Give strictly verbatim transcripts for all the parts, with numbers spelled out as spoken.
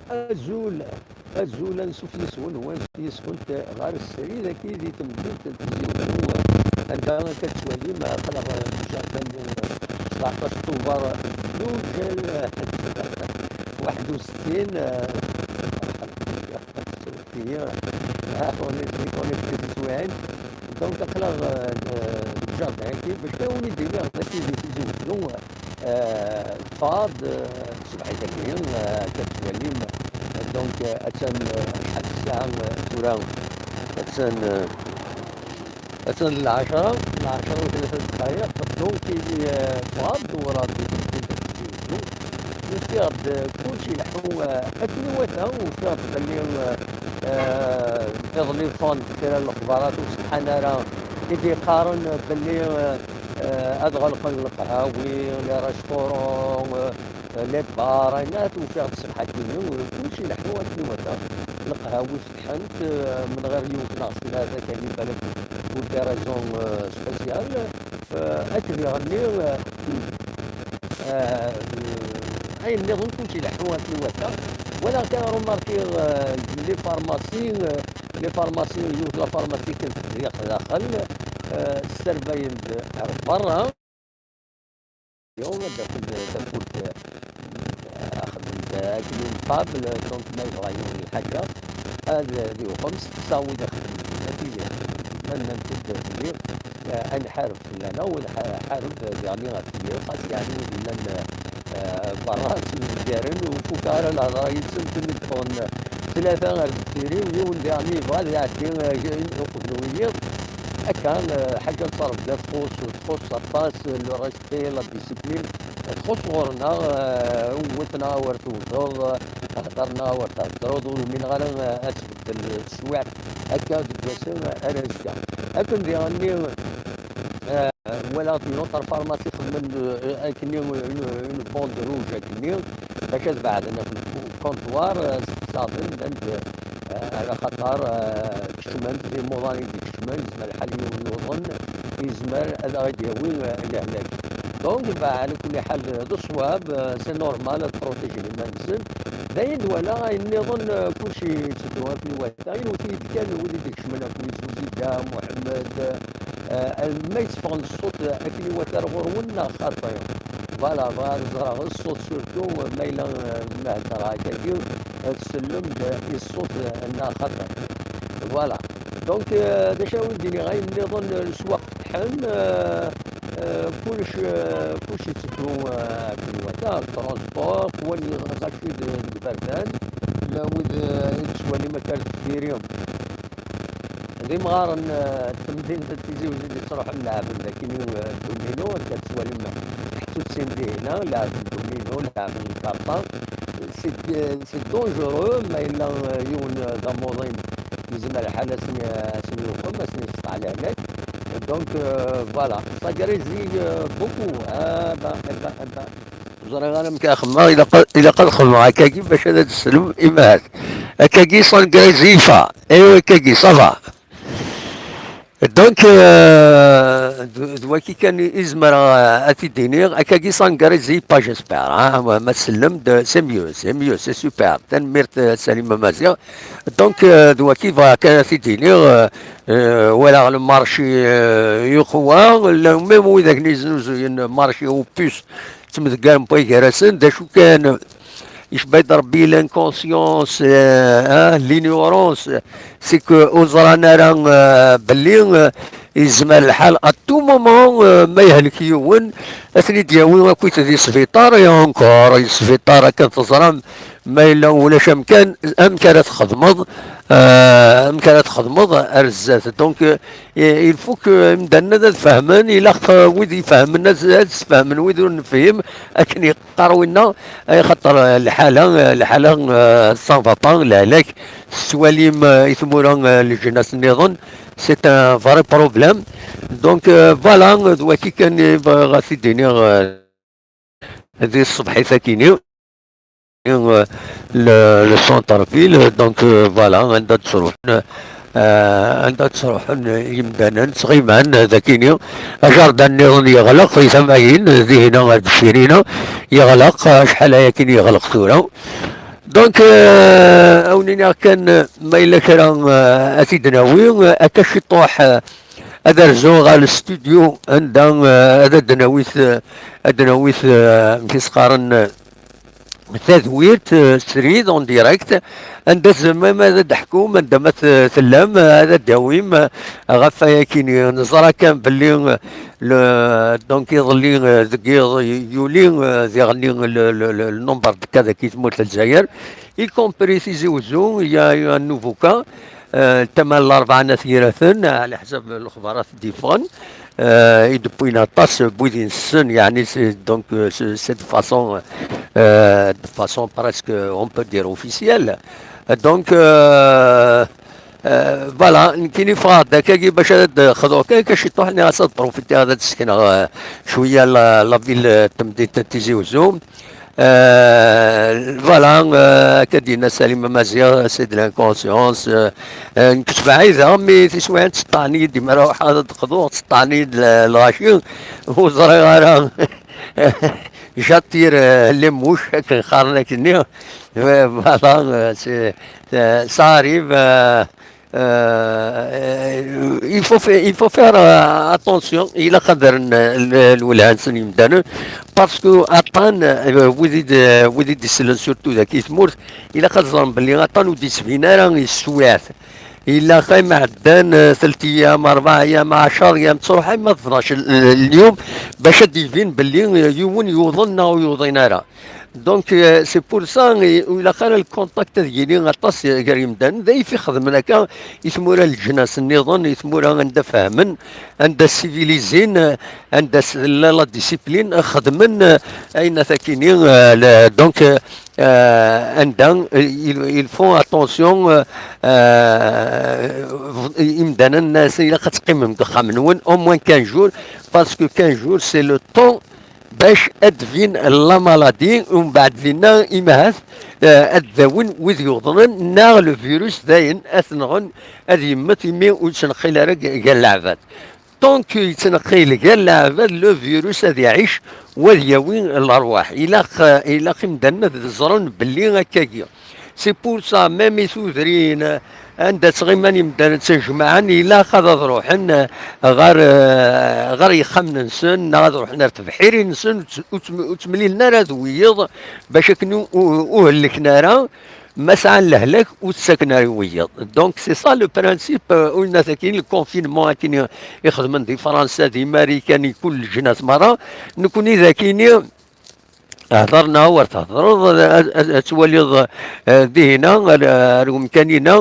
Azul, azul, ansuf yes-wen, wansuf yes-went ɣer srid-agi di temdint n Tizi Uzzu, anda akka tettwalim, aql-aɣ deg jardin n sebɛeṭṭac Tubeṛ, luǧal waḥed u settin, ah, on est, on est plus loin. Donc, aql-aɣ, euh, deg jardin-agi, bac kan wen-id-iniɣ d akken di Tizi Uzzu, euh, ṭṭfeɣ-d, euh, tṣebḥit-agi, euh, akka tettwalim. Donc, euh, attan, euh, acḥal ssaɛa, euh, tura? Attan, euh, attan lɛecṛa, lɛecṛa u tlata dqayeq. Donc, euh, ṭṭfeɣ-d, dewwreɣ-d di temdint n Tizi Uzzu. Ufiɣ-d kullec ileḥḥu, eh, akken iwata, ufiɣ-d belli, eh, eh, iḍelli ffɣen-d kra n lexbarat ur ṣeḥḥan ara, i d-yeqqaren belli, eh, eh, ad ɣelqen leqhawi, les restaurants, eh, les bars, ayen ufiɣ-d ṣṣbeḥ-agi, kullec ileḥḥu akken iwata. Leqhawi fetḥent, eh, min ɣir yiwet neɣ snat, akka, balak pour des raisons, eh, spéciales. Eh, akked iɣenni, eh, eh, ayen nniḍen kullec ileḥḥu akken iwata. Walaɣ kan remarkiɣ, eh, les pharmacies, eh, les pharmacies, yiwet la pharmacie kan teddiq daxel, eh, sserbayen-d ar berra. Ad d-afen tafut, eh, xedmen-d akken une table, donc ma yebɣa yiwen lḥaǧa, ad, ad yuqem, steqsaɣ wid ixeddmen, ma tili, ma nnant-d belli, eh, ad nḥareb fell-aneɣ, u nḥa-, nḥareb diɣenni ɣef diri, xas yeɛni wid yellan, eh, berra ttmesgaren, ur fukeɣ ara lehḍra yid-sen, mi d-ffɣen tlata ar deffir-iw, yiwen diɣenni yebɣa ad iɛeddi, eh, uqbel wiyiḍ. Akka, eh, ḥaǧa n ttrebga txuṣ, txuṣ aṭas, le respect, la discipline, txuṣ ɣur-neɣ, eh, wwet-neɣ awer tewteḍ, hder-neɣ awer theddreḍ, ur umineɣ ara, eh, ad tbeddel teswiɛt akka deg wass-a ar azekka. Akken diɣenni, eh, walaɣ une autre pharmacie xedmen, eh, akkenni une, une bande rouge akkenni, bac ad beɛden ɣef le comptoir, eh, steqsaɣ-ten, nnan-d, eh, ala xaṭer, eh, kecmen-d, d imuḍan i d-ikecmen, yezmer lḥal yiwen yuḍen, yezmer ad aɣ-id-yawi, eh, lehlak. Donc, bah, ɛla kulli ḥal, d ṣṣwab, eh, c'est normal ad protégin iman-nsen. D ayen d-walaɣ, ayen nniḍen, eh, kulci yetteddu akken iwata. Iwet-iyi-d kan wid i d-ikecmen akk, Zuzida, Muḥemmed, eh, ma yetteffeɣ ṣṣut akken iwata ar ɣur-wen neɣ xaṭi? Voilà, bɣiɣ ad ẓreɣ ṣṣut, surtout ma yella, eh, ma heddreɣ akkagi, eh, tsellem-d i ṣṣut, eh, neɣ xaṭi. Voilà. Donc, eh, d acu ara wen-d-iniɣ, ayen nniḍen, eh, leswaq fetḥen, eh, eh, kullec, eh, kullec yetteddu, eh, akken iwata, le transport, wali Racid deg iberdan, llan wid, eh, i tettwalim akka ar deffir-i. D imɣaren, eh, n temdint n Tizi Uzzu i d-yettruḥun leɛben dagi, eh, dduminu, akka tettwalim ḥettut sin dihina, leɛben dduminu, leɛben lkarṭa. C'est, c'est dangereux, ma yella, eh, yiwen, eh, d amuḍin, yezmer lḥal ad sen-, ad sen-yuqem, ad sen-yesqeɛ lehlak. Donc, euh, voilà, ça grésille, euh, beaucoup. Ah ben, eh ben, eh ben. Ur ẓriɣ ara amek ara xedmeɣ, ilaq, ilaq ad xedmeɣ akkagi bac ad d-teslem, imahat. Akkagi, ça ne grésille pas. Eh, akkagi, ça va. Donc, euh, d, d waki kan i zemreɣ, euh, ad t-id-iniɣ. Akkagi, ça ne grésille pas, j'espère, hein. Ma, ma tsellem-d, c'est mieux, c'est mieux, c'est super. Tanemmirt, euh, Salim Amaziɣ. Donc, euh, d waki bɣiɣ kan ad t-id-iniɣ, euh, euh, walaɣ le marché, euh, yeqwa, llan même wid akken yeznuzuyen marché aux puces, ttmedgaren wway gar-asen, d acu kan, icba-d Rebbi l'inconscience, euh, hein, l'ignorance, c'est que ur ẓran ara, euh, belli, euh, yezmer lḥal à tout moment, euh, ma yehlek yiwen, ad ten-id-yawi akkit di sbiṭar, et encore, di sbiṭar akken teẓram, ma yella ulac amkan, amek ara txedmeḍ, euh, amek ara txedmeḍ ar zdat. Donc, euh, il faut que imdanen ad fehmen, ilaq, euh, wid ifehmen ad, ad sfehmen wid ur nefhim, akken yeqqar winna, ay xaṭer, euh, lḥala, euh, lḥala, euh, ça va pas, lehlak, tettwalim, euh, i tmura, euh, leǧnas nniḍen, c'est un vrai problème. Donc, euh, voilà, d waki kan i bɣiɣ ad t-id-iniɣ, euh, di tṣebḥit-agi-ni, euh, le, le centre-ville, donc, euh, voilà, anda ttruḥun, euh, anda ttruḥun yimdanen, ttɣiman, dagi-ni, ajardin nniḍen yeɣleq, di tamayin, dihina, ar deffir-ina, yeɣleq, acḥal aya kan yeɣleq tura. Donc, euh, a wen-iniɣ kan, euh, ma yella kra, euh, ad t-id-nawi, euh, akka ciṭuḥ, euh, ad rzuɣ ɣer lstudio anda, euh, ad d-nawi, euh, ad d-nawi, euh, amek i s-qqaren, euh, tadwirt, euh, srid, en direct, anda tzemrem ad d-teḥkum, anda ma t-, tellam, euh, ad d-tawim, euh, ɣef wayakini. Neẓra kan belli, euh, le, donc iḍelli, euh, deg yiḍ yuli, euh, diɣenni le, le, le, le nombre de cas dagi tmurt n Lezzayer, y compris Tizi Uzzu, il y a eu un nouveau cas, euh, tama n Larebɛa n At Yiraten, ɛla ḥsab lexbarat d-yeffɣen, euh, i d-wwin aṭas n wid i nessen, yeɛni, c'est, donc, euh, c'est, c'est de façon, euh, de façon presque, on peut dire, officielle. Donc, euh, euh, voilà, nekkini ffɣeɣ-d akkagi bac ad xḍuɣ kan, kan ciṭuḥ, nniɣ-as ad profitiɣ ad d-sekneɣ, euh, cwiya la, la ville, euh, tamdint n Tizi Uzzu. Euh, voilà, euh, akka d-yenna Salim Amaziɣ, c'est de l'inconscience. Euh, euh, nekk sbeɛɛideɣ, mi tiswiɛin tseṭṭaɛen-iyi-d, mi ara ruḥeɣ ad d-qḍuɣ, tseṭṭaɛen-iyi-d l-, lɣaci, ur ẓriɣ ara. J'attire, euh, les mouches, akken qqaren akkenni. Euh, voilà, euh, c'est, euh, ça arrive, euh, Euh, il faut faire, il faut faire, euh, attention, ilaq ad rren, euh, l-, lwelha-nsen yimdanen, parce que aṭṭan, euh, wid i d-, wid i d-isellen surtout dagi i tmurt, ilaq ad ẓren belli aṭṭan ur d-yettbin ara i teswiɛt. Ilaq ay ma ɛeddan, euh, telt ayyam, rebɛa ayyam, ɛecra ayyam, ttruḥ ay ma d tnac l-, l-, liyum, bac ad d-yebin belli, euh, yiwen yuḍen neɣ ur yuḍin ara. Donc, euh, c'est pour ça, euh, ur ilaq ara le contact ad yili aṭas, euh, gar yimdanen. D ayf ixedmen akka i tmura n leǧnas nniḍen, i tmura anda fehmen, anda civilisés, euh, anda s-, la, la discipline, xedmen, euh, ayen akini, euh, le, donc, euh, euh, anda, euh, ils, ils font attention, euh, euh, imdanen, euh, ilaq ad teqqimem deg uxxam-nwen au moins quinze jours, parce que quinze jours, c'est le temps bac ad d-tbin la maladie, umbeɛd dinna imahat, eh, ad d-awin wid yuḍnen, neɣ le virus dayen ad t-nɣen, ad yemmet imi ur yettneqqil ara g-, gar leɛbad. Tant que yettneqqil gar leɛbad, le virus ad iɛic u ad yawi lerwaḥ. Ilaq, eh, ilaq imdanen ad ẓren belli akkagi. C'est pour ça, même i tudrin, anda ttɣiman imdanen ttejmaɛen, ilaq ad, ad ruḥen, eh, ɣer, eh, ɣer yexxamen-nsen, neɣ ad ruḥen ar tebḥirin-nsen, ur tt-, ur tt-, ur ttemlilen ara d wiyiḍ, bac akken u-, u-, ur helken ara, ma sɛan lehlak ur ttaken ara i wiyiḍ. Donc, c'est ça le principe, eh, u yenna-t akkin, le confinement akkin i, i xedmen di Fransa, di Marikan, i kul leǧnas merra, nekni d akkin, Hder neɣ awer thedreḍ, ad, ad, ad twaliḍ, eh, dihina, ar, ar umkan-ina,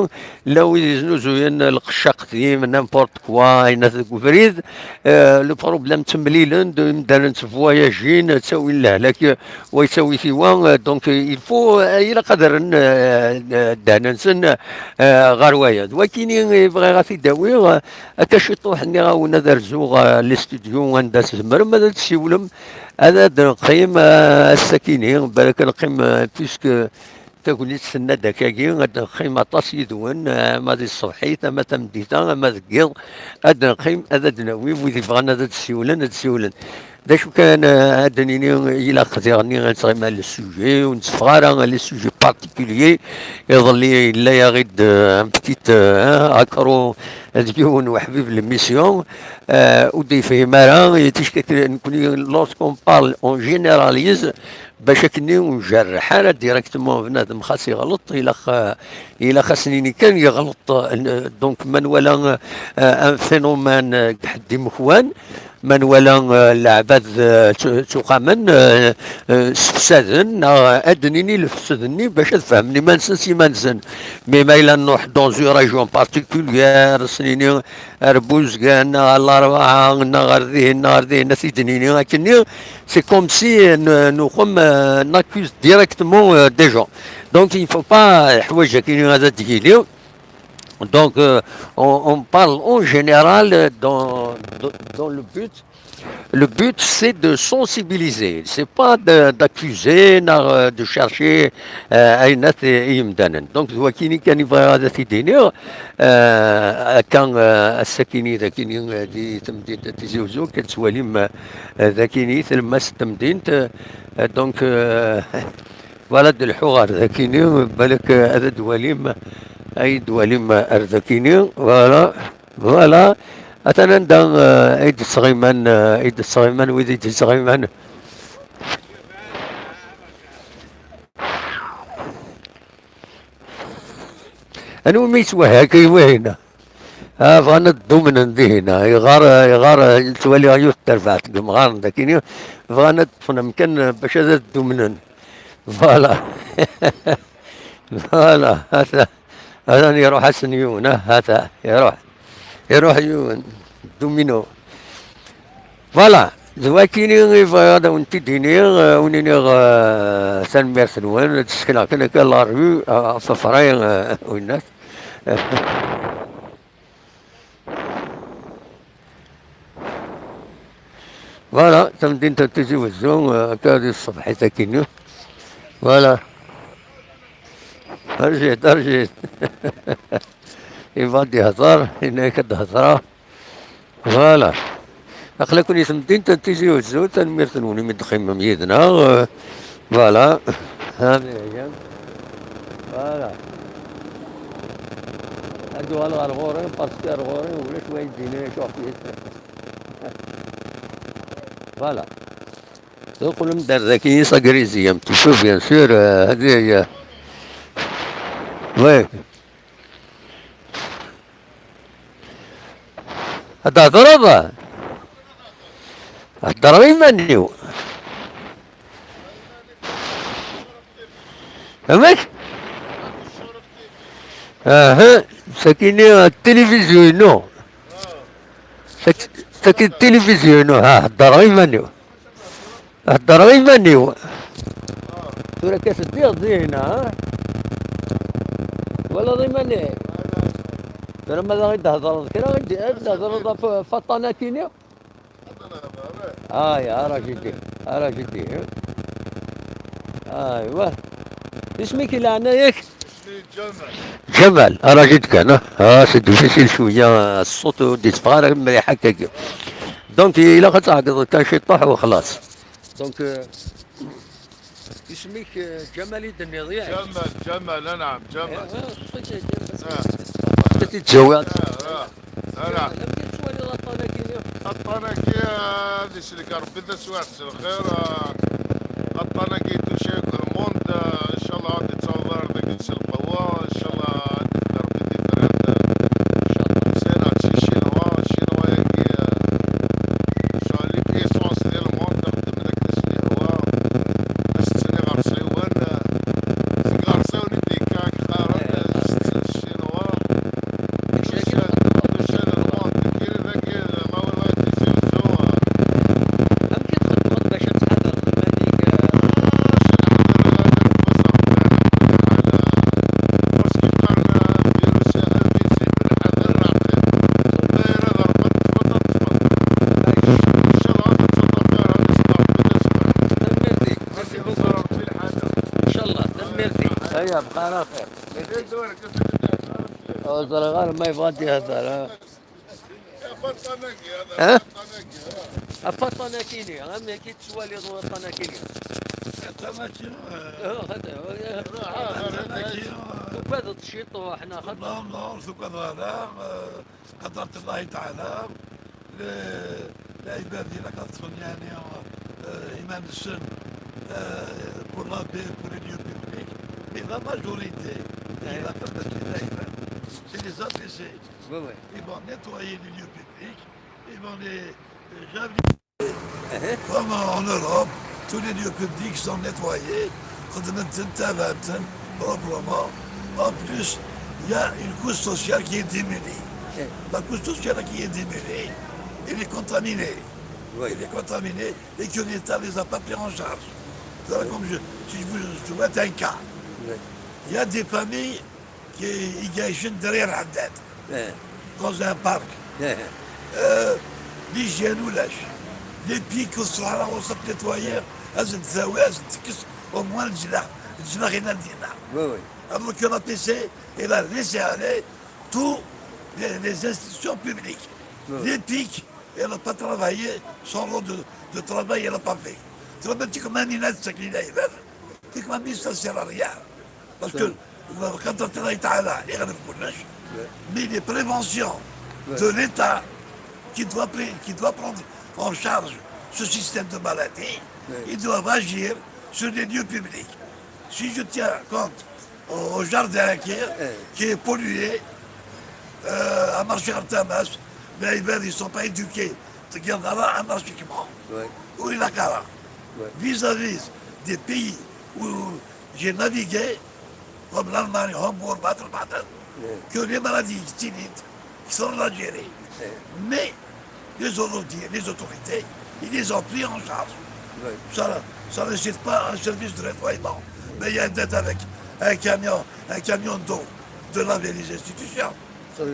llan wid iznuzuyen lqecc aqdim, n'importe quoi, ayen deg ubrid, eh, le problème ttemlilen-d, imdanen ttvoyajin, ttawin lehlak, wa yettawi-t i wa, eh, donc, eh, il faut, eh, ilaq ad rren, eh, ddehn-nsen, eh, ɣer waya. D wakini i bɣiɣ ad t-id-awiɣ, eh, akka ciṭuḥ nniɣ-awen ad rzuɣ, eh, les studios anda tzemrem ad d-tsiwlem, Ad, ad neqqim, eh, ass-akini, balak ad neqqim, eh, puisque tagnit tenna-d akkagi, ad neqqim aṭas yid-wen, eh, ama di tṣebḥit, ama tameddit-a, ama deg yiḍ, ad neqqim, ad, ad d-nawi wid yebɣan ad, ad d-siwlen, ad d-siwlen. D acu kan, eh, ad d-nini, ilaq diɣenni ad nettɣima le sujet, ur netteffeɣ ara les sujets particuliers. Iḍelli yella yaɣ-id, eh, un petit, eh, accro d yiwen weḥbib l'émission, eh, ur d-yefhim ara, yettcekk nekni, lorsqu'on parle, on généralise, bac akken ur njerreḥ ara directement bnadem, xas yeɣleḍ, ilaq, eh, ilaq ad s-nini kan yeɣleḍ, eh, donc ma nwala, eh, un phénomène, eh, deg ḥedd imekwan, ma nwala, eh, leɛbad, eh, ttu-, ttuqamen, eh, eh, sefsaden, neɣ ad d-nini lefsed-nni bac ad fehmen iman-nsen s iman-nsen. Mais ma yella nruḥ dans une région particulière, s-nini ar Buzgan, neɣ ar Larebɛa, neɣ ar dihin, neɣ ar dihin, ad t-id-nini akkenni, c'est comme si, eh, n-, nuxem, eh, on accuse directement, eh, des gens. Donc, il faut pas, eh, ḥwaǧ akkenni ad d-yili. Donc, euh, on, on parle en général, euh, dans, dans, dans le but. Le but, c'est de sensibiliser. C'est pas de, d'accuser, ni, euh, de chercher, euh, ayen ad t-, i yimdanen. Donc, d wakini kan i bɣiɣ ad t-id-iniɣ, euh, akka, euh, ass-akini, d akini, euh, di temdint n Tizi Uzzu, kan tettwalim, euh, d akini, tlemmast n temdint, euh, donc, euh, Voilà, ad d-lḥuɣ ar dakini, balak, eh, ad d-walim, ay d-walim ar dakini, voilà, voilà. Atan anda, eh, ay d-sɣiman, eh, ay d-sɣiman wid i d-sɣiman. Anwa mi yettwahaki wahina? Ah, bɣan ad ddumnen dihin. Iɣar, iɣar, ttwaliɣ yiwet terbaɛt deg umɣar n dakini, bɣan ad ṭṭfen amkan bac ad ddumnen. Voilà. Voilà. Ata, atan iruḥ-asen yiwen, ah, ata, iruḥ. Iruḥ yiwen. Domino. Voilà, d wakini i bɣiɣ ad awen-t-id-iniɣ, eh, wen-iniɣ, eh, tanemmirt-nwen, ad d-sekneɣ kan akka la revue, eh, ɣef ufray, eh, winnat. Voilà, tamdint n Tizi Wezzu, eh, akka di tṣebḥit akkin. Voilà. Arjit, arjit. Yebɣa ad d-ihder, yenna-yak ad d-hedreɣ. Voilà. Aql-aken i temdint n Tizi Wezzu, tanemmirt-nwen imi d-teqqimem yid-neɣ. Euh, voilà. Voilà. Ad uɣaleɣ ar ɣur-i, parce que ar ɣur-i ulac wayen d-yenna acu ɣef yis. Voilà. Teqqlem-d ar daki s agrizi, un petit peu, bien sûr, euh, هذه هي. Oui. Ad d-thedreḍ? Heddreɣ iman-iw. Amek? Aha, sakini tilivizyu-inu. Sak-, sakini tilivizyu-inu, ha, heddreɣ iman-iw. Heddreɣ iman-iw. Tura akka teddiḍ dinna, ha? Twalaḍ iman-ik? Tura ma d aɣ-id-thedreḍ kra, ad d-thedreḍ ɣef faṭṭan-akini? Ay, ara jiddi, ara jiddi. Aywa. Isem-ik i leɛnaya-k? Ǧamal, ara jiddi kan, ha? Ah, c'est difficile شوية, الصوت ur d-yetteffeɣ ara mliḥ akkagi. Donc, ilaq ad tɛeggeḍ kan ciṭuḥ وخلاص. Donc, euh, Isem-ik, eh, Ǧamal i d-tenniḍ, yak? Ǧamal, Ǧamal, anɛam, Ǧamal. Eh, eh, ṭṭfit-id, eh, ah. Ṭṭfit-id Ǧamal. Ah, ah, anɛam. Ǧamal, amek i tettwaliḍ aṭṭan-agi-nni? Aṭṭan-agi, eh, ad isellek Ṛebbi taswiɛt s lxir, eh, aṭṭan-agi touché tout le monde, eh, ncallah ad ittaweḍ ar dagi s lqewwa, ncallah ad ifk Ṛebbi tifrat, eh, ncallah. Sɛiɣ-tt si Ccinwa, Ccinwa-agi, eh, Ncallah, les puissances di lmond xeddmen akken i sen-yehwa. Ad s-ttiniɣ ɣerṣiwen, seg ɣerṣiwen i d-yekka, qqaren, eh, s, s Ccinwa. Touché, touché le monde, kiri dagi, la wala Tizi Wezzu. Amek i txeddmeḍ bac ad tḥadreḍ iman-ik, eh? Ah, s leḥder, ala nfeṣṣer, ala, parce que qqaren, eh, virus invisible, leḥder. Tanemmirt-ik. Merci beaucoup. Ncallah, tanemmirt-ik. Aya, bqa ɛla xir. Ur ẓriɣ ara ma yebɣa ad d-ihder, ha? Ha? Afaṭan-akini, amek i tettwaliḍ waṭan-akini? Aṭan-agi, eh, ah, hada, ah, ah, ah, tugadeḍ ciṭuḥ, neɣ xaṭer? Non, non, ur tugadeɣ ara, eh, qadret Llah Taɛala, le-, lɛibad ilaq ad ṭṭfen, yeɛni, eh, iman-nsen, eh, pour la paix, pour les lieux publics, mais la majorité, ilaq ad ṭṭfen, c'est les A P C. Oui, oui. Ils vont nettoyer les lieux publics, ils vont les, euh, j'avais Comme en Europe, tous les lieux publics sont nettoyés, خدمت انت proprement. En plus, il y a une couche sociale qui est diminuée. La couche sociale qui est diminuée, elle est contaminée. Oui. Elle est contaminée et que l'État ne les a pas pris en charge. C'est comme je, si je vous, je vous mets un cas. Oui. Il y a des familles كي يجاشن درير حداد dans un parc. Euh, l'hygiène ولاش. Les pics والصحراء وسط nettoyer, ازن تساوي، ازن تكس، au moins الجناح، الجناح هنا دينا. Oui, oui. Alors que l'A P C, il a laissé aller tous les, les institutions publiques. Oui. Les pics, elle n'a pas travaillé, son rôle de, de travail, elle n'a pas fait. ترى بنتكم ماني ناس ساكنين هنا. Techniquement, ça ne sert à rien. Parce que le cadre de travail, là, il arrive pour l'âge. Mais les préventions de l'État qui doit, pri- qui doit prendre en charge ce système de maladie, ils doivent agir sur les lieux publics. Si je tiens compte au, au jardin qui est, qui est pollué, euh, à marcher en tamas, les Ibères, ils ne sont pas éduqués. C'est qu'il y en a là anarchiquement. Ou il a qu'à là. Vis-à-vis des pays où j'ai navigué, comme l'Allemagne, Hambourg, Baden-Baden, que les maladies qui sont en Algérie. Mais les autorités, les autorités, ils les ont pris en charge. Ça, ça ne sert pas un service de nettoyement. Mais il y a une dette avec un camion, un camion d'eau de laver les institutions. Ça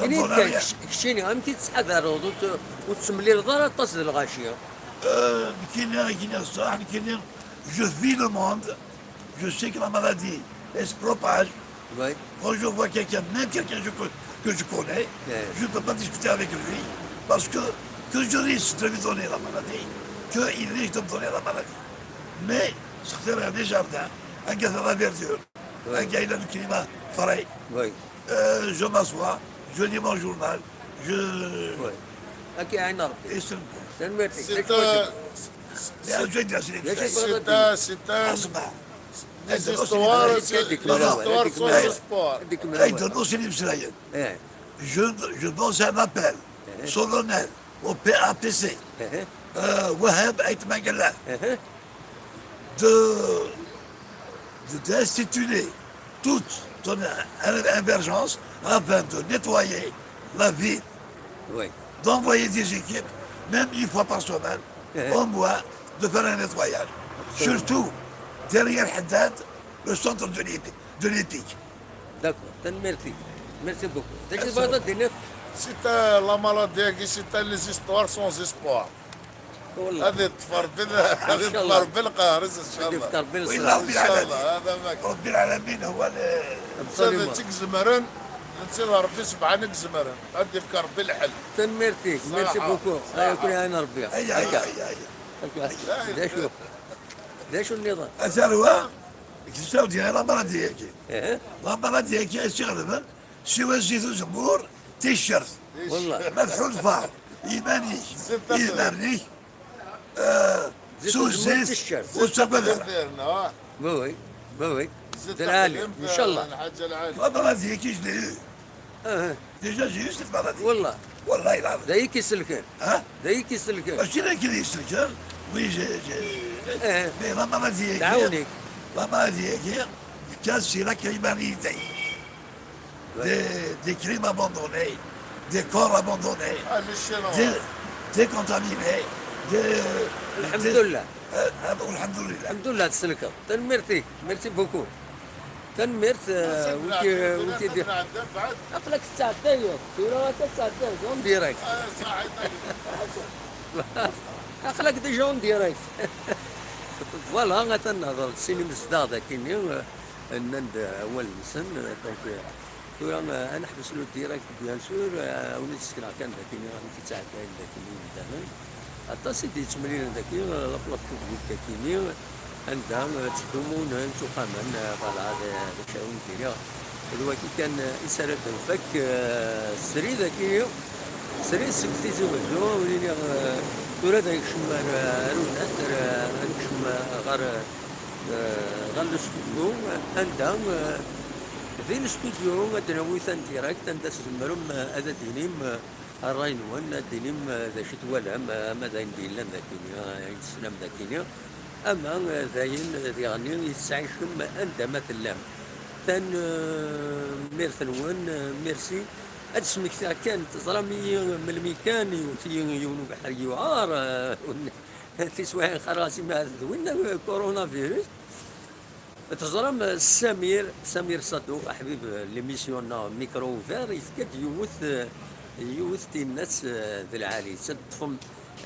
ne vaut rien. Keččini, amek i tettḥadareḍ ur t- ur tettemlileḍ ara aṭas d lɣaci? Euh, nekkini, nekkini, ṣṣeḥ, nekkini, je vis le monde, je sais que la maladie, elle se propage. Quand je vois quelqu'un, même quelqu'un que je, co- que je connais, je ne peux pas discuter avec lui, parce que, que je risque de lui donner la maladie, qu'il risque de me donner la maladie. Mais, c'est des jardins, un gars de la verdure, un gars, il a le climat frais. Euh, je m'assois, je lis mon journal, je... Akka, ɛin Rebbi. Et c'est le bon. Tanemmirt-ik. C'est un, c'est un, c'est un, c'est un des histoires, c'est des histoires sans espoir. Ay, donne aussi les Israéliens. Je, je lance un appel solennel au P A P C, euh, Wahab Aït Mangala, de, de, d'instituer toute ton émergence afin de nettoyer la ville, d'envoyer des équipes, même une fois par semaine, au moins, de faire un nettoyage. Surtout derrière Haddad, le centre de l'Épi-, de l'Épique. D'accord, tanemmirt-ik. Merci beaucoup. D acu tebɣiḍ ad d-tiniḍ? C'est un, la maladie, c'est un, les histoires sans espoir. Ad yeṭṭef Rebbi, ad yeṭṭef Rebbi lqahṛ-is, inchallah. Ad yefk Rebbi leṣlaḥ. Inchallah, hada ma kan. Rebbi lɛalamin huwa l-, netta d nekk izemren, netta d Rebbi sebɛan i izemren. Ad yefk Rebbi lḥel. Tanemmirt-ik, merci beaucoup. Aya, kul ɛin Rebbi. Aya, aya, aya, aya. D acu? D acu nniḍen? A tarwa, kessawdi la maladie-agi. La maladie-agi ay tt-iɣelben, siwa zzit uzemmur, ticcert. Wallah. Ma tḥulfaḍ iman-ik, idmaren-ik, euh, s uzzit, ur ttagad ara. Bah oui, bah oui. D lɛali, inchallah. La maladie-agi, je l'ai eu. Déjà, j'ai eu cette maladie. Wallah. Wallahi lɛadim. D ay k-iselken. D ay k-iselken. Mačči d ayen i yi-iselken. Oui, j'ai, j'ai, mais la maladie-agi, la maladie-agi, tefka-d si la criminalité. Des, des crimes abandonnés, des corps abandonnés, des, décontaminés, des, des, euh, euh, والحمد لله. الحمد لله تسلكت. Tanemmirt-ik. Merci beaucoup. Tanemmirt, euh, wiki, wiki di-, aql-ak tettɛeddayeḍ. Tura akka tettɛeddayeḍ, en direct. Aql-ak déjà en direct. Voilà, atan nehḍer-d sin imezdaɣ dagi-nni, euh, nnan-d awal-nsen, euh, donc, euh, tura, euh, ad neḥbes le direct, bien sûr, euh, ad wen-d-sekneɣ kan dagi-nni amek i ttɛeddayen dagi-nni yimdanen. Aṭas i d-yettemlilen dagi, euh, la plateforme dagi-nni, anda, euh, ttdumunen, ttuqamen, euh, voilà, d, d acu ara wen-d-iniɣ. D wagi kan, euh, i s ara d-nfak, euh, srid dagi-nni, srid seg Tizi Wezzu, ad wen-iniɣ, euh, tura ad nekcem ar, ar unat, ar, ad nekcem, euh, ɣer, euh, ɣer lustudyu, anda, eh, di lustudyu ad d-nawi tan direct, anda tzemrem, eh, ad d-tinim, eh, ṛṛay-nwen, ad d-tinim, eh, d acu twalam, eh, ama d ayen d-yellan dagi-nni, eh, ayen teslam dagi-nni, ama, eh, d ayen, eh, diɣen i tettɛicem anda ma tellam. Tanemmirt-nwen, eh, merci. Ad d-smektiɣ kan, teẓram-iyi melmi kan, iwet-iyi yiwen ubeḥri yuɛer, eh, Tiswiɛin xarɣas imi d winna, eh, coronavirus. Teẓram, eh, Samir, Samir Sadouk, aḥbib, eh, l'émission-nneɣ Micro Ouvert, yefka-d yiwet, eh, yiwet tinnat, eh, d lɛali. Ad teṭṭfem,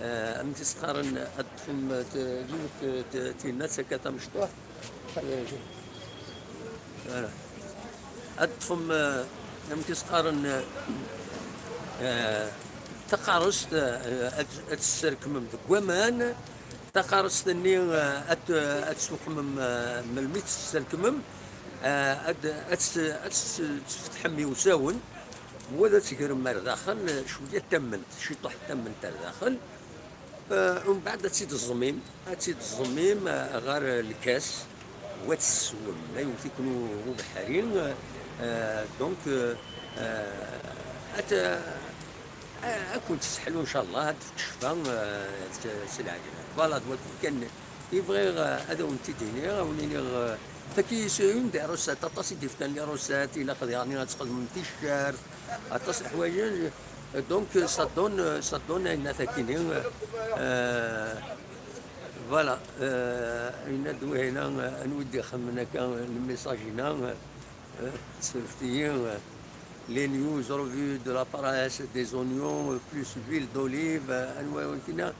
eh, amek i s-qqaren, ad teṭṭfem, eh, t-, yiwet, eh, t-, tinnat akka tamecṭuḥt. Voilà. Ad teṭṭfem, eh, amek i s-qqaren, eh, eh, taqarust, eh, ad, ad tesserkmem deg waman, Taxarest-nni, eh, ad, ad tesweqmem, eh, melmi tesserkmem, eh, ad, ad s-, ad s-, tesfetḥem iwsawen, wa ad tegrem ar daxel, eh, cwiya n tamment, ciṭuḥ n tamment ar daxel. Eh, umbeɛd ad tt-id-teẓẓmim, ad tt-id-teẓẓmim, eh, ɣer lkas, wa ad tessewwem, ma yewwet-iken u-, ubeḥri, eh, eh, donc, eh, eh, ad t-, eh, ad kent-tesseḥlu, ncallah, ad tfek ccfa, eh, s, s lɛejla. Voilà, d wakken kan i bɣiɣ, eh, ad awen-t-id-iniɣ, ad awen-iniɣ, eh, tagi c'est une des recettes, aṭas i d-ifkan les recettes, ilaq daɣen ad txedmem ticcert, aṭas n leḥwayeǧ. Donc, ça donne, ça donne ayen akini, euh, voilà, euh, yenna-d wihina, euh, anwa i d-ixemmen akka le message-ina, euh, surfet-iyi, euh, les news, revue de la presse, des oignons, euh, plus huile d'olive, euh, anwa wagina,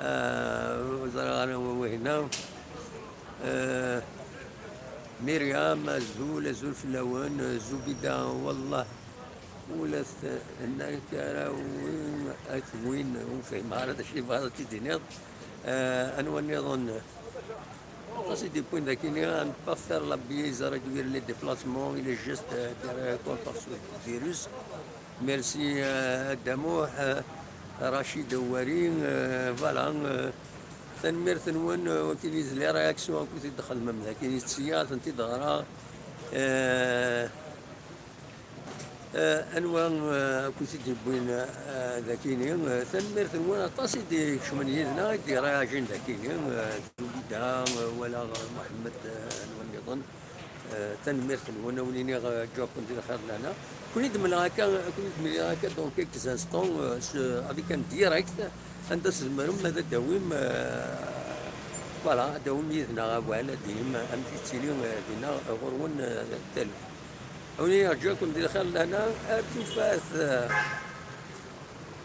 euh, ur ẓriɣ ara anwa wihina. Euh, Myriam, azul, azul fell-awen. Zubida, wallah, ula d nekk ara win, ad win, ur fhimeɣ ara d acu yebɣa ad t-id-iniḍ. Eh, anwa nniḍen? Aṭas i d-yewwin dagi, à ne pas faire la bêtise, à réduire les déplacements et les gestes, euh, barrières contre ce virus. Merci, euh, Damuh, euh, Rachid Ouari, euh, voilà, euh, tanemmirt-nwen, euh, wagini d les réactions akked i d-txedmem dagi, sya ad tent-id-ɣreɣ. Euh, Eh, anwa, eh, akked i d-yewwin, eh, dagini? Eh, tanemmirt-nwen aṭas i d-ikecmen yid-neɣ, i d-irayajin dagini. Eh, Zubida, eh, wala Muḥemmed, eh, anwa nniḍen. Eh, tanemmirt-nwen, a wen-iniɣ, eh, ǧǧuɣ-ken di lxir lehna. Kun i d-mleɣ akka, kun i d-mliɣ akka dans quelques instants, eh, s, avec un direct, anda tzemrem ad d-tawim, eh, voilà, ad d-tawim yid-neɣ awal, ad d-tinim amek i tettili, eh, dinna ɣur-wen, eh, taluft. A wen-iniɣ ǧǧuɣ-ken di lxir lehna, ar tufat.